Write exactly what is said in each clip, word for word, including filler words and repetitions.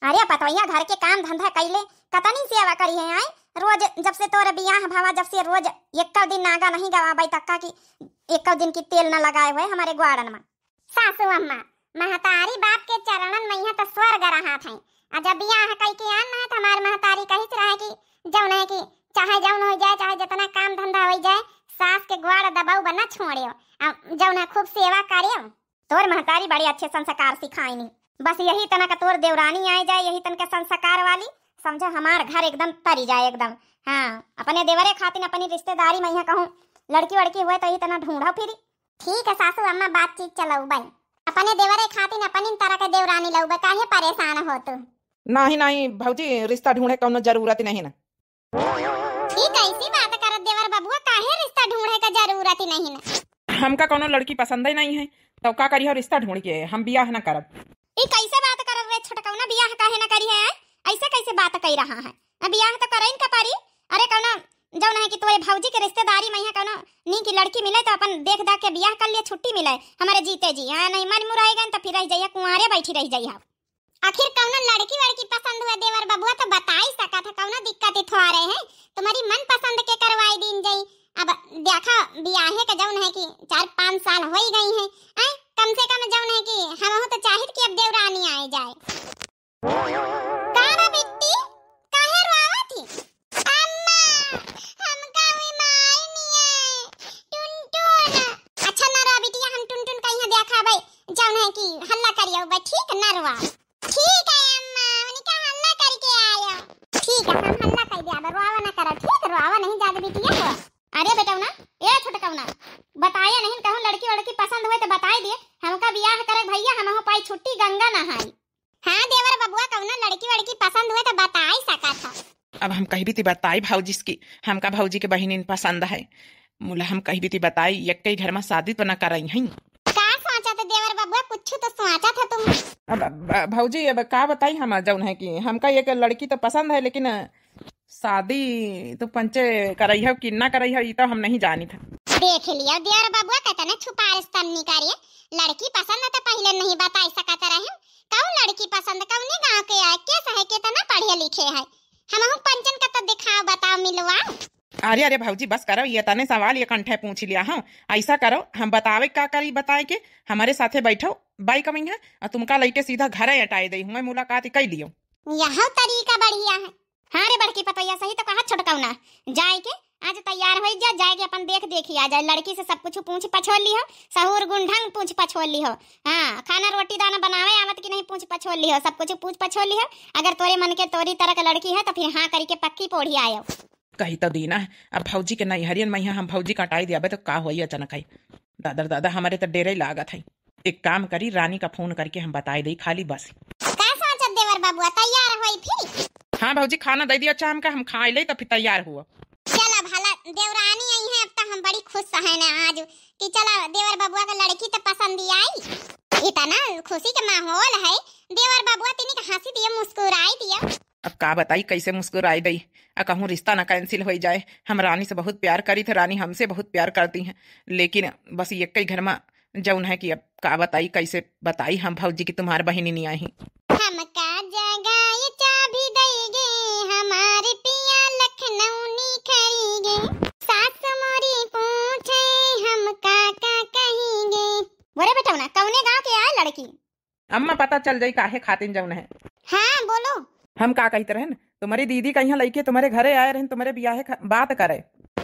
अरे पतोहिया घर के काम धंधा कइले कतनी सेवा करिहै, आय? रोज जब से तोरे बियाह भवा, जब से रोज एक्कौ दिन नागा नहीं गवाबै तक्का कि एक्कौ दिन की तेल न लगाए हुए हमरे ग्वाड़न मा। सासू अम्मा, महतारी बाप के चरणन मा इहाँ त स्वर्ग रहत है। आ जब बियाह कइके आन है त हमार महतारी कहित रहे कि जौन है कि चाहे जौन होइ जाए, चाहे जितना काम धंधा होइ जाए, सास के ग्वाड़ दबउब न छोड़ेउ। आ जौन है खूब सेवा करेउ। तोर महतारी बड़े अच्छे संस्कार सिखाइनी। बस यही तना का तोर देवरानी आए जाए, यही तन के संस्कार वाली, समझो हमार घर एकदम तरी जाए एकदम। हाँ, अपने देवरे खातिन अपनी रिश्तेदारी मा इहाँ कहूँ लड़की वड़की हुए त यही तना ढूंढो फिरी। ठीक है सासू अम्मा, बातचीत चलउबै। अपने देवरे खातिन अपनी तरह के देवरानी लउबै, काहे परेशान हो तू? नहीं, नहीं भौजी, रिश्ता ढूंढे कौनो जरूरत नहीं ना। ई कैसी बात करत देवर बबुआ, काहे रिश्ता ढूंढे का जरूरत ही नहीं न? हमका कौनो लड़की पसंद ही नहीं है, तो का करिहो रिश्ता ढूंढ के, हम बियाह न करब। ई कैसे बात करत रे छोटकौना, बियाह काहे न करिहे? ऐसे कैसे बात कही रहा है? अब बियाह तो करइन का परी। अरे कौनो जौन है कि तोरे भौजी के रिश्तेदारी मा इहाँ कौनो नीक लड़की मिले तो अपन देख दाख के बियाह कर लिए, छुट्टी मिले हमारे जीते जी। हाँ, नहीं मन मुराई गए तो फिर रह जाइए, कुंवारे बैठी रह जाइए। आखिर कौनो लड़की वड़की पसंद हुए देवर बबुआ तो बताई सकत है, कौनो दिक्कत ही थोड़े है। तुम्हारी मनपसंद के करवाई दीन जाई। अब देखा बियाहे के जौन है कि चार पाँच साल होई गई है, हैं? कम से कम जौन है कि हमहू तो चाहित कि अब देवरानी आए जाए। का बा बिट्टी, काहे रोवत ही? अम्मा, हमका भी माई निये, टुनटुन। अच्छा ना रो बिटिया, हम टुनटुन का यहाँ देखाबै, जौन है कि हल्ला करियो बा, ठीक ना रोवा। ठीक है अम्मा, उनका हल्ला करके आयो। ठीक है, हम हल्ला कर दिया, अब रोवा ना करो, ठीक, रोवा नहीं ज्यादा बिटिया हो। अरे बेटौना, ए छोटकौना, बताया नहीं कहूँ लड़की वड़की पसंद हुए तो बताई दिए, हमका बियाह करे भैया, हम हो पाई छुट्टी गंगा नहाई। हाँ देवर बबुआ, कौनो लड़की वड़की पसंद हुए तो बताई सकत हो। अब हम कहबी ती बताई भौजी की, हमका भौजी के बहिनिन पसंद है। मुला हम कहबी ती बताई, यक्कई घर मा शादी तो न करई हई। का सोचत देवर बबुआ, कुछ तो सोचत है तुम। अब, अब, भौजी अब का बताई हम, जौन है कि हमका एक लड़की तो पसंद है, लेकिन शादी तो पंचे करई हो कि ना करई हो, ई तो हम नहीं जानी था। देख लियो देवर बबुआ, कितने छुपारिस तन्नी करिए। लड़की पसंद तो पहले नहीं बताई सकत रहे। कौन लड़की पसंद, कौने गाँव के आए, केस है, कितना पढ़े लिखे है? हमहू पंचन का तो दिखाओ, बताओ, मिलवाओ। अरे, अरे भौजी, बस करो, ये तने सवाल ये कंठे पूछ लिया हो। ऐसा करो, हम बतावे का करी, बताए के हमारे साथे बैठो, बाई कमी है, और तुमका लइके सीधा घरे अटाए दे, हुए मुलाकात ही कई लियो। यह तरीका बढ़िया है। हाँ रे बड़की पतोहिया, सही तो कहा छोटकौना, जाए के आज तैयार हो जा, जाए के अपन देख देखी आ जाए, लड़की से सब कुछ पूछ पछोल लिहो, सहूर गुण ढंग पूछ पछोल लिहो। हाँ, खाना रोटी दाना बनावे आवत कि नहीं पूछ पछोल लिहो, सब कुछ पूछ पछोल लिहो। अगर तोरे मन के तोरी तरह के लड़की है तो फिर हाँ करी के पक्की पोढ़ी आयो। कही तो दीना है, अब भौजी के नैहरियन मा इहाँ हम भौजी का अटाई दियाबे तो का होई अचानक है। दादर दादा, हमारे तो डेरे लागत है। एक काम करी, रानी का फोन करके हम बताए दई खाली बस। का सोचत देवर बबुआ, तैयार होई फिर? हाँ भौजी, खाना दे दिया, अच्छा हमका, हम खाए ले तो फिर तैयार हुआ। चला भला देवरानी आई है, अब तो हम बड़ी खुश है ना आज कि चला देवर बबुआ का लड़की तो पसंद ही आई। इतना खुशी के माहौल है, देवर बबुआ तिनी का हंसी दिया, मुस्कुराई दिया। अब का बताई कैसे मुस्कुराई दई, आ कहूँ रिश्ता ना cancel होई जाए। हम रानी से बहुत प्यार करी थे, रानी हमसे बहुत प्यार करती हैं, लेकिन बस यक्कई घर मा जौन है कि अब का बताई, कैसे बताई हम भौजी की तुम्हार बहिनी नहीं आई। हमका जगाई चाबी दई गे, हमारे पिया लखनऊ निखरी गे। सास मोरी पूछे हम का का कही गे। बोले बेटौना, कौने गाँव के आए लड़की? अम्मा, पता चल जाई काहे खातिन जौन है। हाँ, बोलो। हम का कहित रहन, तुम्हारी दीदी का यहाँ लइके तुम्हारे घरे आए रहन, तुम्हारे बियाहे ख-, बात करे।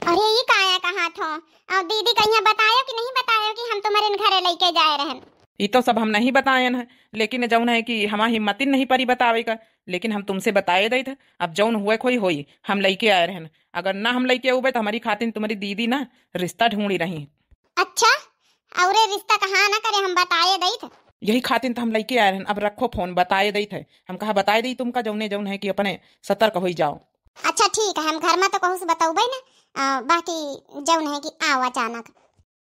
अरे, ई काया कहा थो? और दीदी का यहाँ बतायो कि नहीं बतायो कि हम तुम्हारे घरे लइके जाए रहन? ई तो सब हम नहीं बतायन है, लेकिन जौन है कि हमार हिम्मतिन नहीं परी बतावे का, लेकिन हम तुमसे बताए दई थे। अब जौन हुए खोई होई, हम लइके आए रहन। अगर ना हम लइके उबे तो हमारी खातिन तुम्हारी दीदी ना रिश्ता ढूंढी रही। अच्छा, औरे रिश्ता कहाँ ना करे, हम बताए दई थे। यही खातिन तो हम लइके आए रहन। अब रखो फोन, बताए दई थे। हम कहा बताए दई तुमका, जौने जौन है कि अपने सतर्क होई जाओ। अच्छा ठीक है, हम घर मा तो कहूँ से बतौबे ना, आ, बाकी जौन है कि आओ अचानक।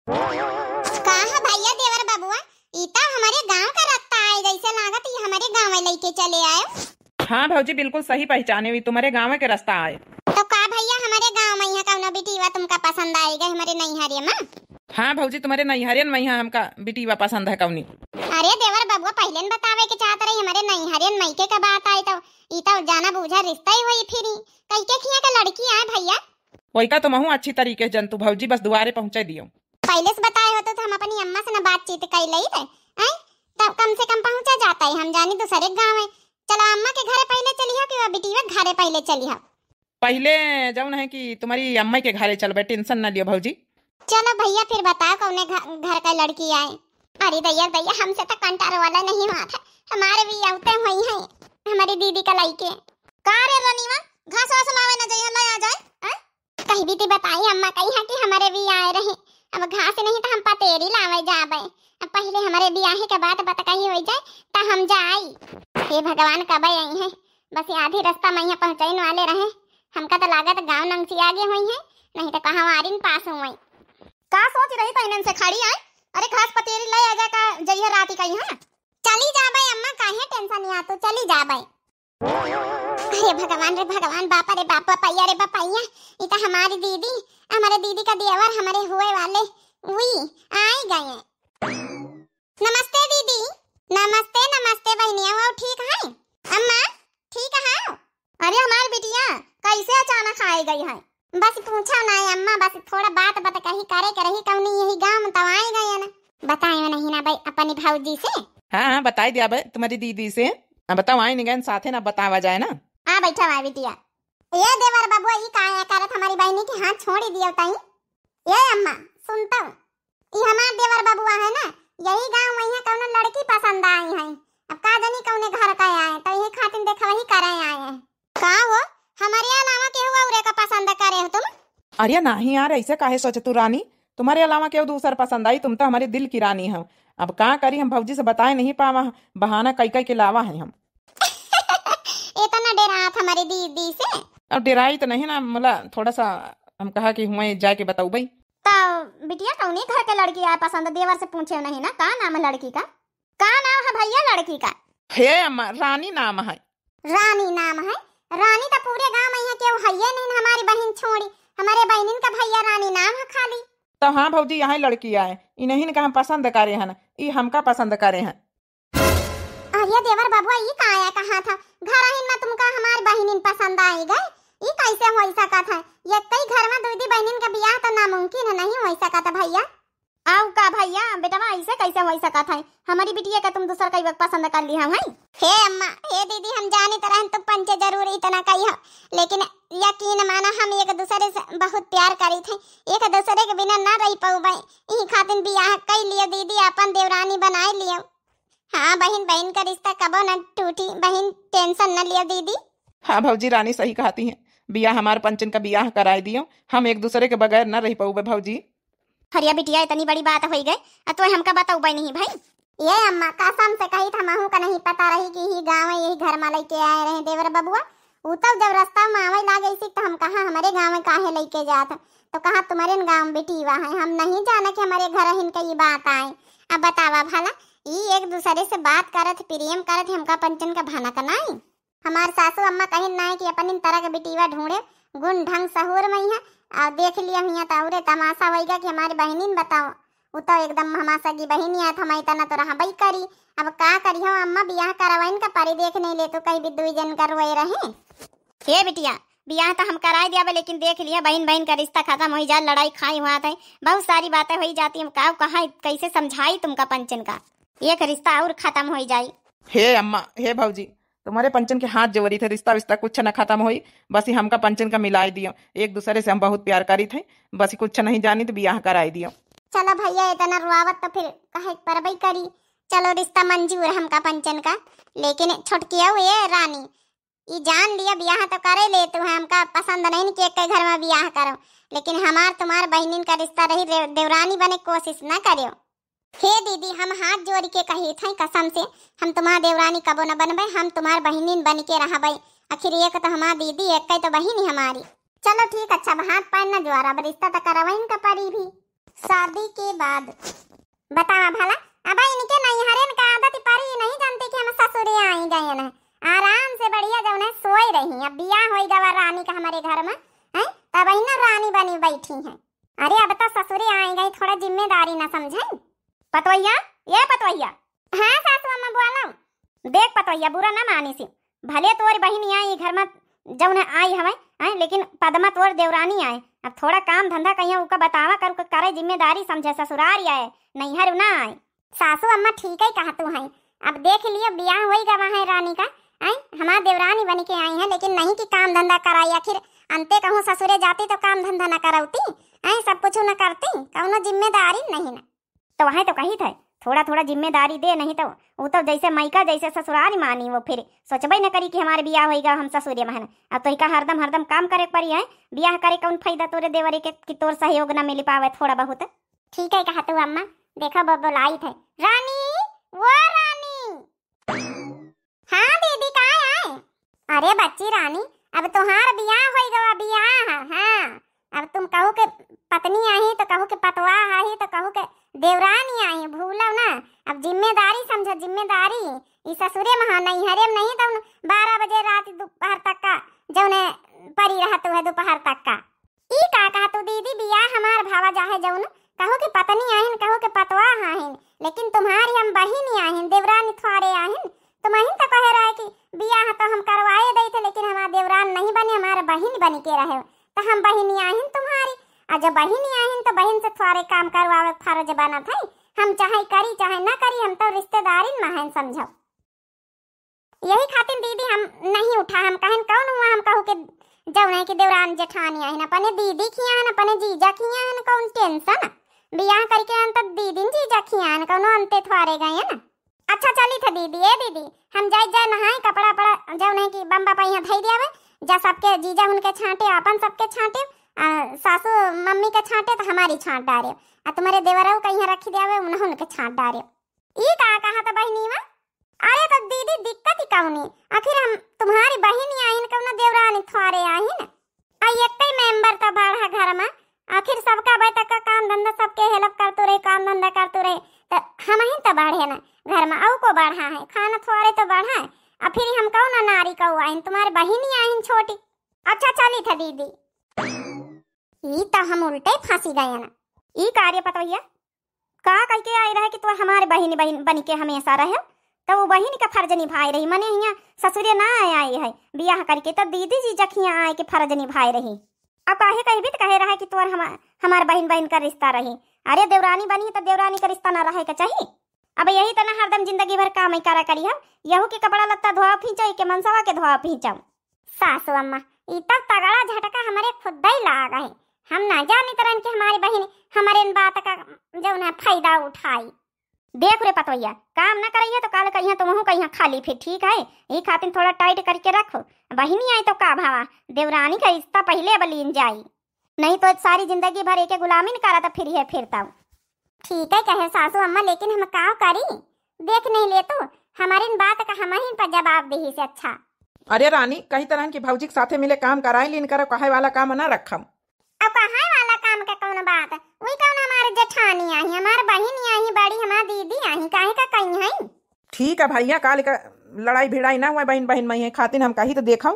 का है भैया देवर बबुआ, ई तो हमारे गाँव का रस्ता आए, जैसे लागत ई हमारे गाँव में लइके चले आए। हाँ भौजी, बिल्कुल सही पहचाने हुई, तुम्हारे गाँव के रस्ता आए। तो का भैया हमारे गाँव में यहाँ कौनो बिटिया तुमका पसंद आएगा हमारे नैहरे मा? हाँ भौजी, तुम्हारे नैहरियन मा यहाँ हमका बिटिया पसंद है कौनी। अरे देवर बबुआ, पहिले न बतावे के चाहत रही, हमरे नैहरे न मइके का बात आई तो ई तो जाना बूझा रिश्ता ही होई फिरी। कइके खिया के लड़की आए भइया। वइका तो महू अच्छी तरीके से जनतू भौजी, बस दुआरे पहुँचे दियो। पहिले से बताए होते तो हम अपनी अम्मा से न बातचीत कइ लइत, हैं? तब कम से कम पहुँचा जात है, हम जानी दूसरे गाँव है। चलो अम्मा के घरे पहिले चलिहो कि वो बिटिया के घरे पहिले चलिहो? पहिले जौन है कि तुम्हारी अम्मा के घरे चलबे, tension न लियो भौजी। चलो भइया फिर बताओ कौने घ-, घर का लड़की आए? अरे दैया दैया, हमसे तो कंटार वाला नहीं हुआ था, हमारे भी आवते हुई हैं, हमारी दीदी का लइके। का रे रनीवा, घास वास लावे न जइहा, ले आ जाए, हैं? कही भी ती बताई अम्मा कही है कि हमारे भी आए रहे, अब घास नहीं तो हम पतेरी लावे जाबे। अब पहिले हमारे बियाहे के बात बतकही हो जाए तो हम जाई। हे भगवान, कब आई है? बस आधी रास्ता में यहाँ पहुँचने वाले रहे, हमका तो लागत गाँव नंगसी आगे हुई है, नहीं तो कहाँ वारिन पास हुई। का सोच रही तो इनन से खड़ी आए? अरे घास पतेरी ले आ जा का जइहा राती का यहाँ। चली जाबे अम्मा, काहे tension लिया तू, चली जाबे। अरे भगवान रे भगवान, बाप रे बाप, बपैया रे बपैया, ई तो हमारी दीदी, हमारे दीदी का देवर, हमारे हुए वाले, वी आई गए। नमस्ते दीदी। नमस्ते नमस्ते बहनिया, वो ठीक है? अम्मा ठीक है? अरे हमार बिटिया कैसे अचानक आए गई है? बस पूछो ना अम्मा, बस थोड़ा बात बतकही करे के रही, कौनी यही गाँव में तो आए गए ना। बतायो नहीं ना भाई अपनी भौजी से? हाँ हाँ, बताई दिया भाई तुम्हारी दीदी से। अब बताओ, आई नहीं गए साथे ना, बतावा जाए ना। आ बैठा हुआ बिटिया। ये देवर बबुआ, ई काया करत हमारी बहनी के हाथ छोड़ी दियो ताई। ये अम्मा, सुनता हूँ, ई हमार देवर बबुआ है ना, यही गाँव में यहाँ कौनो लड़की पसंद आई है। अब का जानी कौने घर का आए, तो यही खातिर देखा वही करे आए हैं। का हो, हमारे अलावा केहू औरे का पसंद करे हो तुम? अरे नहीं यार, ऐसे काहे सोचे तू रानी? तुम्हारे अलावा केहू दूसर पसंद आई? तुम तो हमारे दिल की रानी हो। अब का करी, हम भौजी से बताए नहीं पावा, बहाना कई कई के लावा है हम। इतना डेरात हमारी दीदी से? अब डेराई तो नहीं ना, मला थोड़ा सा हम कहा कि हुए जाके बताऊ भाई। तो बिटिया कौनी घर के लड़की आए पसंद, देवर से पूछे नहीं ना, का नाम है लड़की का? का नाम है भैया लड़की का? हे अम्मा, रानी नाम है। रानी नाम है? रानी तो पूरे गांव में यहाँ केहू हइये नहीं, हमारी बहन छोड़ी, हमारे बहनिन का भैया रानी नाम है खाली। तो हाँ भौजी, यहाँ लड़की आए, इन्हीं का हम पसंद करे हैं, ई हमका पसंद करे हैं। अरे देवर बबुआ, ई का आया कहा था, घर आहिन में तुमका हमारी बहनिन पसंद आई गए, ई कैसे हो सकत है? ये कई घर में दीदी बहनिन का बियाह तो नामुमकिन है, नहीं हो सकत भैया। आऊ का भैया, बेटवा ऐसे कैसे हो सकत है? हमारी बिटिया का तुम दूसर कई वक्त पसंद कर लिया है। हे अम्मा, हे दीदी, हम जानित रहन तुम पंचे जरूर इतना कही हो, लेकिन यकीन माना हम एक दूसरे से बहुत प्यार करी थे, एक दूसरे के बिना ना रह पौबे, यही खातिर बियाह कई लियो दीदी, अपन देवरानी बनाए लियो। हाँ बहिन, बहिन का रिश्ता कबो न टूटी बहिन, tension न लियो दीदी। हाँ भौजी, रानी सही कहती है, बियाह हमार पंचन का बियाह कराए दियो, हम एक दूसरे के बगैर न रह पौबे भौजी। हरिया बिटिया, इतनी बड़ी बात होई गए, आ तू हमका बतौबे नहीं भाई। ये अम्मा, कसम से कही था, महू का नहीं पता रही कि ही गाँव है, यही घर में लेके आए रहे देवर बबुआ। ऊ तब जब रास्ता में आवे लागे इसी तो हम कहा हमारे गाँव में काहे लेके जात है, तो कहा तुम्हारे गाँव में बेटी हुआ है, हम नहीं जाना कि हमारे घर हिन के ये बात आए। अब बतावा भला, ई एक दूसरे से बात करत, प्रेम करत, हमका पंचन का भनक नाई। हमार सासू अम्मा कहिन नाई कि अपन इन तरह के बिटीवा ढूंढे, गुण ढंग सहूर में है, और देख लिया हुआ तो औरे तमाशा होइगा कि हमारी बहनिन बताओ, उ तो एकदम हमार सगी बहनी है, तो हम इतना तो रहबई करी। अब का करियो अम्मा, बियाह करवाइन का परी, देख नहीं ले तो कहीं भी दुई जन का रोए रहे। हे बिटिया, बियाह तो हम कराए दिया बे, लेकिन देख लिया बहन बहन का रिश्ता खत्म हो जाए, लड़ाई खाई हुआ था, बहुत सारी बातें हो जाती, हम का कहा कैसे समझाई तुमका पंचन का, एक रिश्ता और खत्म हो जाए। हे अम्मा, हे भौजी, तुम्हारे पंचन के हाथ जोड़ी थे, रिश्ता विश्ता कुछ न खत्म होई, बस ही हमका पंचन का मिलाई दियो, एक दूसरे से हम बहुत प्यार करी थे, बस ही कुछ नहीं जानी तो बियाह कराई दियो। चलो भैया, इतना रुआवत तो फिर कहे परबई करी, चलो रिश्ता मंजूर है हमका पंचन का, लेकिन छोटकिया हुए रानी, ई जान लिया बियाह तो करे ले तू है, हमका पसंद नहीं कि एक घर में बियाह करो, लेकिन हमार तुम्हार बहनिन का रिश्ता रही, रे-, देवरानी बने कोशिश ना करियो। हे दीदी, हम हाथ जोड़ के कही थे कसम से, हम तुम्हार देवरानी कबो न बनबे, हम तुम्हार बहनिन बन के रहबे। आखिर एक तो हमार दीदी, एक तो बहिन हमारी। चलो ठीक, अच्छा, अब हाथ पैर न जोड़ा, अब रिश्ता तो करवाइन का परी भी। शादी के बाद बतावा भला, अब इनके नैहरन का आदत परी, नहीं जानते कि हम ससुरे आई गए हैं। आराम से बढ़िया जौन है सोए रही, अब बियाह होई गवा रानी का हमारे घर में, हैं? तब ना रानी बनी बैठी हैं। अरे अब तो ससुरे आई गई, थोड़ा जिम्मेदारी ना समझे। पतवैया, ये पतवैया। हाँ हाँ सासू अम्मा बोलो। देख पतोहिया, बुरा ना मानी सी, भले तोरी बहिनी आई घर में, जौन आई हवे, हैं, लेकिन पदमा तोर देवरानी आए। अब थोड़ा काम धंधा कहिया उका बतावा कर, करे जिम्मेदारी समझे, ससुरारी आए, नैहर ना आए। सासू अम्मा ठीक है कहा तू है। अब देख लियो, बियाह होई गवा है रानी का, आई हमार देवरानी बन के आई है, लेकिन नहीं कि काम धंधा कराई। आखिर अंते कहूँ ससुरे जाती तो काम धंधा न करौती, आई सब कुछ न करती, कौनो जिम्मेदारी नहीं ना। तो वहाँ तो कही थे, थोड़ा थोड़ा जिम्मेदारी दे, नहीं तो वो तो जैसे मायका जैसे ससुराल मानी, वो फिर सोचबे न करी कि हमारे बियाह होई गवा, हम ससुरे महन। अब तो इका हरदम हरदम काम करे के पड़ी है, बियाह करे कौन फायदा तोरे देवरे के कि तोर सहयोग न मिल पावे थोड़ा बहुत। ठीक है कहा तू अम्मा, देखो ब-, बुलाई थे। रानी, वो रानी। हाँ दीदी, का आए? अरे बच्ची रानी, अब तोहार बियाह होई गवा, बियाह, हाँ। अब तुम कहू के पत्नी आही तो कहू के पतवाह आही तो कहू के देवरानी आही, भूलो ना। अब जिम्मेदारी समझो, जिम्मेदारी। ई ससुरे में हाँ, नैहरे में नहीं तो बारह बजे रात दोपहर तक का जौने परी रहत है दोपहर तक का। ई का कहा तू दीदी, बियाह हमार भावा जाहे जौन, कहू के पत्नी आहिन, कहू के पतवाह आहिन, लेकिन तुम्हारी हम बहिनी आहिन, देवरानी थ्वारे आहिन। तुम अहिन तो कहे रहे कि बियाह तो हम करवाए दई थे, लेकिन हमार देवरान नहीं बने, हमार बहिन बन के रहे, तो हम बहिनी आहिन तुम्हारी। आ जब बहिनी आहिन तो बहिन से थ्वारे काम करवावे के फर्ज बनत है। हम चाहे करी चाहे ना करी, हम तो रिश्तेदारिन में हैं समझो। यही खातिर दीदी हम नहीं उठा, हम कहन कौन हुआ, हम कहू के जौन है कि देवरान जेठानी आहिन, अपने दीदी खिया हन, अपने जीजा खिया हन, कौन tension। बियाह करके आन तो दीदी न जीजा खिया हन, कौनो अंते थ्वारे गए ना। अच्छा चली थे दीदी, ए दीदी, हम जाई जाए नहाए, कपड़ा पड़ा जौन है कि बम्बा पहिया धई दियावे, जा सबके जीजा उनके छांटे, अपन सबके छांटे, आ, सासू मम्मी के छांटे तो हमारी छांट डारे, आ तुम्हारे देवरऊ कहीं रखी दियावे, उन्हों उनके छांट डारे। ई का कहा था बहिनी वा? अरे तो दीदी दिक्कत ही कौनी, आखिर हम तुम्हारी बहिनी आहिन, कौनो देवरानी थ्वारे आहिन। आ एक्कै member तो बढ़ा घर में, आखिर सबका बे तक का काम धंधा सबके help करतू रहे, काम धंधा करतू रहे, तो हम ही तो बढ़े ना घर में, अउ को बढ़ा है, खाना थ्वारे तो बढ़ा है। आ फिर हम कौन नारी को आहिन, तुम्हारे बहिनी आहिन छोटी। अच्छा चली था दीदी। ई तो हम उल्टे फंसी गए ना। ई कार्य पतवैया का कह के आई रहे कि तू हमारे बहिनी बहिन बन के हमेशा रहे, तो वो बहिन का फर्ज निभाए रही। मने हियाँ ससुरे ना आए, आई है बियाह करके, तब दीदी जीजा खिया आए के फर्ज निभाए रही। अब काहे कही भी तो कहे रहे कि तोर हमार, हमार बहिन बहिन का रिश्ता रही। अरे देवरानी बनी तो देवरानी का रिश्ता ना रहे के चाहिए। अब यही तना हरदम जिंदगी भर काम ही करा करी हम, यहू के कपड़ा लत्ता धोआ फींचो, के मनसवा के धोआ फींचो। सासू अम्मा, ई तब तगड़ा झटका हमारे खुद ही लाग है। हम ना जानित रहन कि हमारी बहिन हमारे इन बात का जौन है फायदा उठाई। देख रे पतवैया, काम ना करइया तो काल कहिया तुमहू कहिया खाली फिर, ठीक है? यही खातिर थोड़ा tight करके रखो। बहिनी आई तो का भावा, देवरानी का रिश्ता पहले अब लीन जाई, नहीं तो सारी जिंदगी भर एके गुलामी न करत फिर है फिर तब। ठीक है कहे सासू अम्मा, लेकिन हम का करी? देख नहीं ले तू, हमारी इन बात का हम ही पर जवाब देही से अच्छा। अरे रानी, कही तरहन की भौजी के साथे मिले काम कराए लीन करो, कहे वाला काम ना रखम। अब कहे वाला काम के कौन बात? वही कौन हमारे जेठानी आही, हमार बहिनी आही, बड़ी हमार दीदी आही, काहे का कहीं है? ठीक है भैया, काल का लड़ाई भिड़ाई ना हुआ बहिन बहिन में, है खातिर हम कही तो देखो,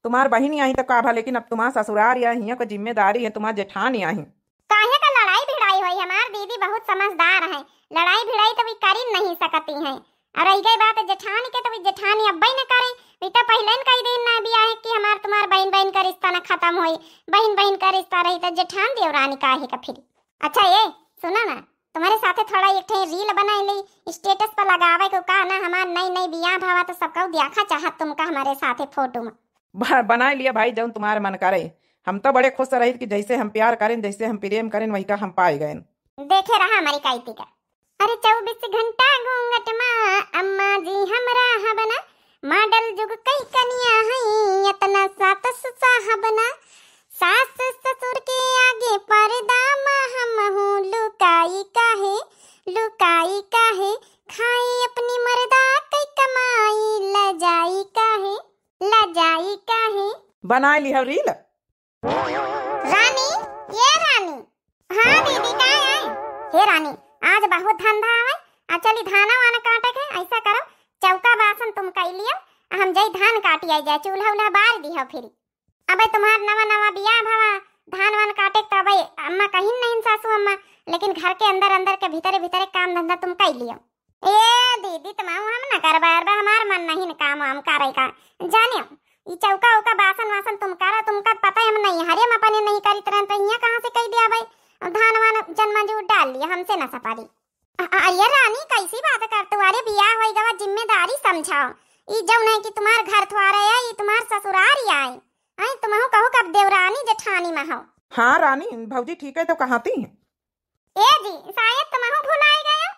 तुम्हार बहिनी आही तो का भा, लेकिन अब तुम्हार ससुरार या हियाँ को जिम्मेदारी है, तुम्हार जेठानी आही। काहे का लड़ाई भिड़ाई होई? हमार दीदी बहुत समझदार है, लड़ाई भिड़ाई तो वी करी नहीं सकती हैं। और रह गई बात जेठानी के, तो वी जेठानी अब्बे न करे, वी तो पहले न कही देन ना बियाह कि हमार तुम्हार बहिन बहिन का रिश्ता न खत्म होई, बहिन बहिन का रिश्ता रही तो जेठान देवरानी काहे का फिर। अच्छा ये सुना ना, तुम्हारे साथे थोड़ा एक ठे reel बनाई ली, status पर लगावे को का ना, हमार नई नई बियाह भावा तो सबका देखा चाहत तुमका हमारे साथे फोटो में। ब-, बनाए लिया भाई, जौन तुम्हारे मन करे। हम तो बड़े खुश रहित कि जैसे हम प्यार करें, जैसे हम प्रेम करें, वही का हम पाए गए। देखे रहा हमारी काइती का। अरे चौबीस घंटा घूंघट मा अम्मा जी हम रहब ना, model जुग कई कनिया हई, इतना सातस साहब ना। सास ससुर के आगे पर्दा मा हम हूँ लुकाई काहे, लुकाई काहे, खाई अपनी मर्दा कई कमाई, लजाई काहे, लजाई काहे। बनाए लिहव reel। रानी, ये रानी। हाँ दीदी, का है? हे रानी, आज बहुत धंधा आवे, आ चली धाना वाना काटे के, ऐसा करो, चौका बासन तुम कई लियो, आ हम जाई धान काटी आई जाए, चूल्हा उल्हा बार दिहो फिर। अबे तुम्हार नवा नवा बियाह भवा, धान वान काटे के तो अबे अम्मा कहिन नहीं सासू अम्मा, लेकिन घर के अंदर अंदर के भीतरे भीतरे काम धंधा तुम कई लियो। ए दीदी, तुमहू हम न करबे, अरबे हमार मन नहीं न काम वाम करे का। जाने, ई चौका उका बासन वासन तुम करा, तुमका पता है हम नैहरे में अपने नहीं करित रहन, तो हियाँ कहाँ से कह दिया भाई? अब धान वान जन मजूर डाल लिया, हमसे न सपारी। अ-, अ-, अरे रानी, कैसी बात करत हो? अरे बियाह होई गवा, जिम्मेदारी समझाओ। ई जौन है कि तुम्हार घर थ्वारे है, ई तुम्हार ससुरारी आए। आई तुमहू कहू कब देवरानी जेठानी में हो। हाँ रानी, भौजी ठीक है तो कहाँ थी? ए जी, शायद तुमहू भुलाई गयो।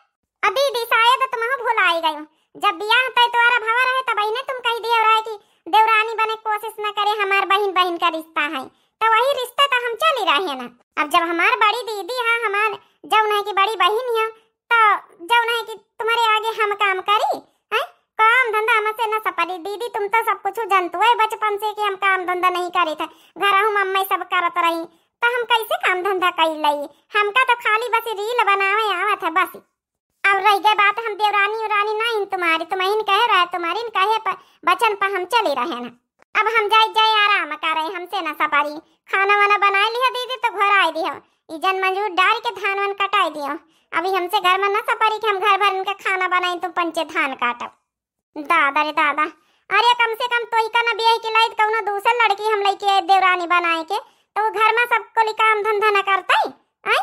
अ दीदी, शायद तुमहू भुलाई गयो। जब बियाह तय तोरा भवा रहे, तब इन्हें तुम कही दियो रहे कि देवरानी बने कोशिश न करे, हमार बहिन बहिन का रिश्ता है। तो वही रिश्ता तो हम चली रहे ना। अब जब हमार बड़ी दीदी है, हमार जौन है कि बड़ी बहिन है, तो जौन है कि तुम्हारे आगे हम काम करी, हैं? काम धंधा हमसे न सपरी। दीदी, तुम तो सब कुछ जानतू है बचपन से कि हम काम धंधा नहीं करी थे, घर हम अम्मा सब करत रही, तो हम कैसे काम धंधा कर लई? हमका तो खाली बस reel बनावे आवत है बस। अब रह गए बात, हम देवरानी उरानी नहीं तुम्हारी, तुम इन कहे रहे, तुम्हारी इन कहे पर, वचन पर हम चली रहे ना। अब हम जाए जाए आराम करे, हमसे ना सपारी। खाना वाना बनाए लिया दीदी तो घर आए दियो, ई जन मजूर डाल के धान वान कटाए दियो। अभी हमसे घर में ना सपारी कि हम घर भर इनका खाना बनाई, तुम पंचे धान काटो। दादा रे दादा, अरे कम से कम तोहिका ना बियाह के लायक कौनो दूसर लड़की हम लेके आए देवरानी बनाए के, तो वो घर में सबको ली काम धंधा ना करते, आय?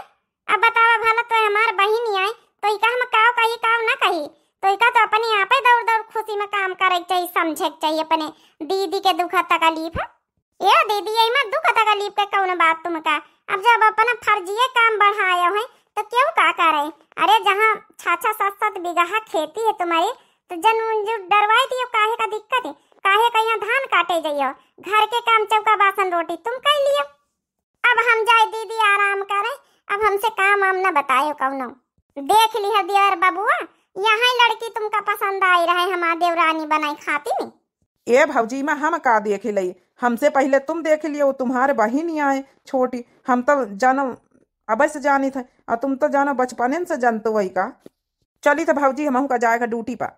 अब बतावा भला, तो हमार बहिनी आए, तो इका हम काव कही, काव ना कही, तो इका तो अपने आपे दौड़ दौड़ खुशी में काम करे के चाहिए, समझे के चाहिए अपने दीदी के दुख तकलीफ। ए दीदी, एमा दुख तकलीफ के कौन बात तुमका? अब जब अपना फर्जिए काम बढ़ाए हो, तो क्यों का करे? अरे जहाँ छः छः सात सात बीघा खेती है तुम्हारी, तो जन उन जो डरवाई दियो, काहे का दिक्कत है? काहे का यहाँ धान काटे जाइयो? घर के काम चौका बासन रोटी तुम कर लियो। अब हम जाए दीदी आराम करे, अब हमसे काम वाम न बतायो कौनो। देख लिह दियर बबुआ, यहाँ लड़की तुमका पसंद आई रहे हमार देवरानी बनाई खाती नी। ए भौजी, में हम का देख लई, हमसे पहले तुम देख लियो, तुम्हारे बहिन आए छोटी, हम तो जानो अबे से जानी थे, और तुम तो जानो बचपने से जानते वही का। चली तो भौजी, हमहू का जाएगा ड्यूटी पर।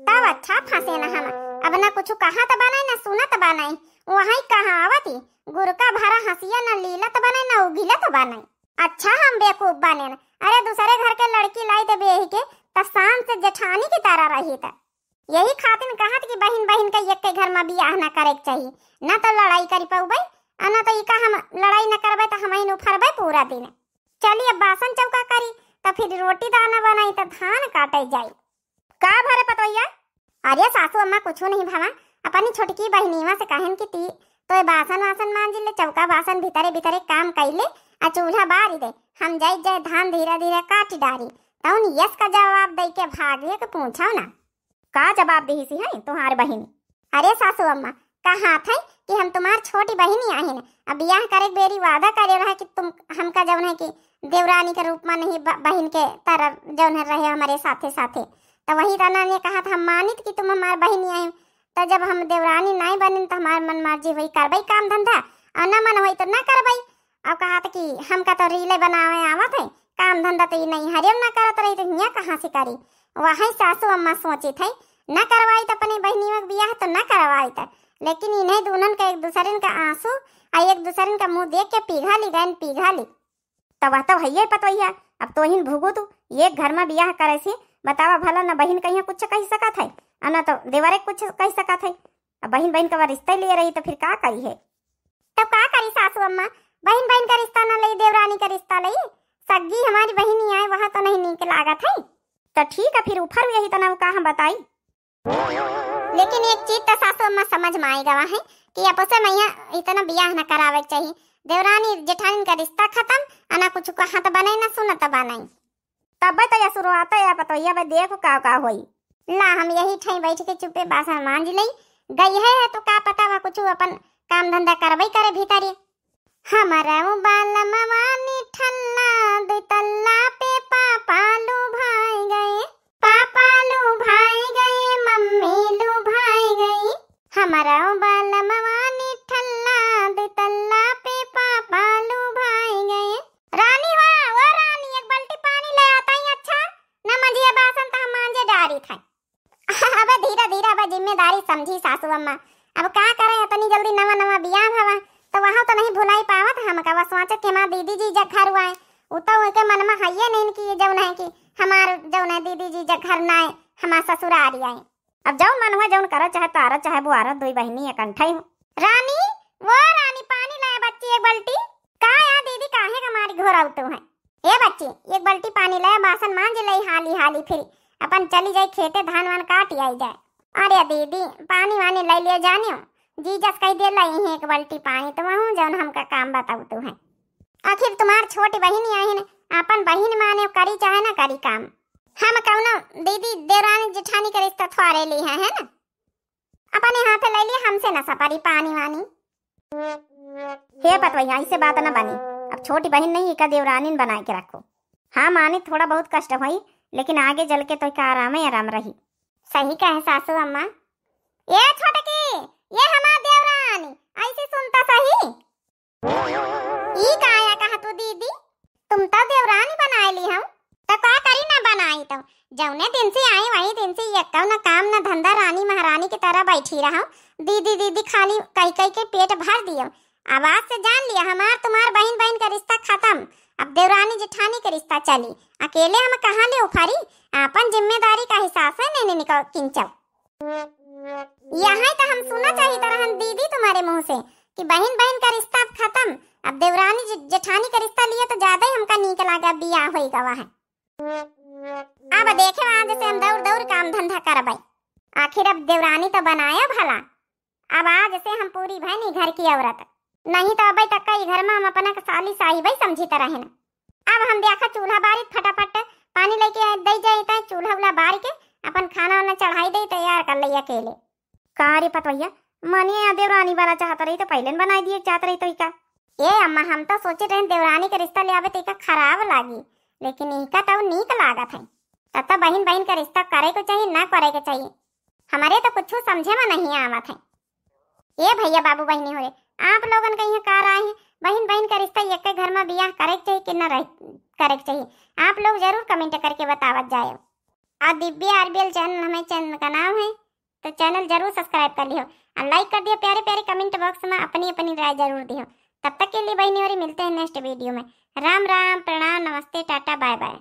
तब अच्छा फंसे न हम, अब न कुछ कहत बने न सुनत बने, वही कहावती, गुरका भरा हंसिया न लीलत बने न उगिलत बने। अच्छा हम बेवकूफ बने न, अरे दूसरे घर के लड़की लाई दे बेही के, त शान से जेठानी की तरह रही त। यही खातिर कहत कि बहिन बहिन के एक के घर में बियाह न करे के चाहिए, न तो लड़ाई करी पउबे, आ न तो इका हम लड़ाई न करबे तो हम ही उफरबे पूरा दिन। चली अब बासन चौका करी, तो फिर रोटी दाना बनाई, तो धान काटे जाई। का भरे पतोहिया? अरे सासू अम्मा कुछो नहीं भवा, अपनी छोटकी बहिनीवा से कहन कि ती तो बासन वासन मांज ले, चौका बासन भीतरे भीतरे काम कई ले, आ चूल्हा बारी दे, हम जाई जाए धान धीरे धीरे काट डारी। तउन यस का जवाब दे के भागे के पूछो ना। का जवाब दिहिसी है तुम्हार बहिनी? अरे सासू अम्मा, कहा थे कि हम तुम्हार छोटी बहिनी आहिन, अब बियाह करे के बेरी वादा करे रहा कि तुम हमका जौन है कि देवरानी के रूप में नहीं, ब-, बहिन के तरह जौन है रहे हमारे साथे साथे। तो वही तना ने कहा था, हम मानित कि तुम हमार बहिनी आए, तो जब हम देवरानी नहीं बनिन तो हमार मन मर्जी हुई, करबई काम धंधा, और न मन हुई तो न करबई। अब कहा था कि हमका तो रीले बनावे आवत है, काम धंधा तो ये नहीं हरियम ना करत रही, तो हियाँ कहाँ से करी? वही सासू अम्मा सोचित है, न करवाई तो अपने बहनियों के बियाह तो न करवाई तो, लेकिन इन्हें दुनन का एक दूसरन का आंसू आ एक दूसरन का मुंह देख के पिघा ली गयन, पिघा ली। तब वह तो भैया पतोहिया, अब तोहिन भुगु तू, एक घर में बियाह करे से, बतावा भला न बहिन कहिया कुछ कह सकत है, आ न तो देवरे कुछ कह सकत है। अब बहिन बहिन का रिश्ता ही ले रही तो फिर का करी है? तब का करी सासू अम्मा, बहिन बहिन का रिश्ता न लई, देवरानी का रिश्ता लई, सग्गी हमारी बहिनी आए, वहाँ तो नहीं नीक लागत है। तो ठीक है, फिर उफर यही तना का हम बताई। लेकिन एक चीज तो सासू अम्मा समझ में आई गवा है कि अपोसे मैया इतना बियाह न करावे के चाहिए। देवरानी जेठानी का रिश्ता खत्म, आ ना कुछ कहा तो बने, ना सुना तो बने। तबे तो या शुरुआत है, या पतोहिया बे देखो का का होई। ला हम यही ठाई बैठ के चुपे बासन मांज लई। गई है, है तो का पता वा कुछ अपन काम धंधा करबई करे भीतरी। हमारा उ बालमवा निठल्ला, दुई तल्ला पे पापा लुभाई गए, पापा लुभाई गए, मम्मी लुभाई गई। हमारा उ बालमवा निठल्ला, दुई तल्ला पे पापा लुभाई गए। रानी हुआ, ओ रानी, एक बाल्टी पानी ले आता ही, अच्छा? न मंजिया बासन त हम मांजे डारी थे। अबे धीरे धीरे, अबे जिम्मेदारी समझी सासू अम्मा। अब का करे, इतनी जल्दी नवा नवा बियाह भवा, तो वहाँ तो नहीं भुलाई पावत हमका। वह सोचे कि हमार दीदी जी जब घर हुआ है, उ तो उनके मन में हइये नहीं कि ये जौन है कि हमार जौन है दीदी जीजा घर ना आए, हमार ससुरारी आए। अब जौन मन हुआ जौन करा, चाहे तारा चाहे बुआरा, दुई बहिनी एकंठई हो। रानी, वो रानी, पानी लाए बच्ची एक बाल्टी। का या दीदी, काहे का मारी घोराउतू है? ए बच्ची, एक बाल्टी पानी लाए, बासन मांज ले हाली हाली, फिर अपन चली जाई खेते, धान वान काट आई जाए। अरे दीदी, पानी वानी ले लिया जानियो, जीजस कह दे लाई है एक बाल्टी पानी, तो वहूँ जौन हमका काम बताउतू है। आखिर तुम्हार छोटी बहिन आहिन, आपन बहिन माने, करी चाहे ना करी काम। हम कौनो दीदी देवरानी जेठानी के रिश्ता थोड़े ली है, है ना? अपने हाथे ले लिए, हमसे ना सपरी पानी वानी। हे पतवैया, ऐसे बात ना बनी। अब छोटी बहिन नहीं, इका देवरानी बनाए के रखो। हाँ मानी, थोड़ा बहुत कष्ट होई, लेकिन आगे चल के तो इका आराम ही आराम रही। सही कहे सासू अम्मा। ए छोटकी, ये हमार देवरानी, ऐसे सुनता सही। ई काया कहा तू दीदी, तुम तो देवरानी बनाए ली हम, तो का करी ना बनाई तो। जौने दिन से आई वही दिन से ये कौन काम ना धंधा, रानी महारानी की तरह बैठी रहो। दीदी दीदी खाली कह कह के पेट भर दियो। अब आज से जान लिया, हमार तुम्हार बहन बहन का रिश्ता खत्म, अब देवरानी जेठानी का रिश्ता चली। अकेले हम कहाँ ले उफारी, आपन जिम्मेदारी का हिसाब से नहीं निकल किंचो। यहाँ तो हम सुना चाहित रहन दीदी तुम्हारे मुँह से कि बहिन बहिन का रिश्ता अब खतम, अब देवरानी जे-, जेठानी का रिश्ता लिया तो ज्यादा ही हमका नीक लागा, बियाह होई गवा है। अब देखे आज से हम दौड़ दौड़ काम धंधा करबै। आखिर अब देवरानी तो बनाया भला, अब आज से हम पूरी भैनी घर की औरत, नहीं तो अबै तक का ई घर में हम अपना के साली साहिबै समझित रहेन। अब हम देखा चूल्हा बारी फटाफट पानी लेके दे जाए, तय चूल्हा उल्हा बार के अपन खाना वाना चढ़ाई दे, तैयार कर ले अकेले। का रे पतवैया, मानिए या देवरानी वाला चाहत रही तो पहले न बनाई दिए चाहत रही तो इका। ए अम्मा, हम तो सोचे रहे देवरानी के रिश्ता ले आवे तो इका खराब लागी, लेकिन इका तो नीक लागत है। तब तो बहिन बहिन का रिश्ता करे को चाहिए, ना करे को चाहिए। हमारे तो कुछ समझे में नहीं आवत है। ए भैया बाबू बहिनी हो रे, आप लोगन का यहाँ का राय है? बहिन बहिन का रिश्ता एक घर में बियाह करे के चाहिए कि न रह, करे के चाहिए? आप लोग जरूर comment करके बतावत जाए। और दिव्या आरबीएल channel हमारे channel का नाम है, तो channel जरूर subscribe कर लियो और like कर दियो। प्यारे प्यारे comment box में अपनी अपनी राय जरूर दियो। तब तक के लिए बहिनी हो रे, मिलते हैं next video में। राम राम, प्रणाम, नमस्ते, टाटा, bye bye।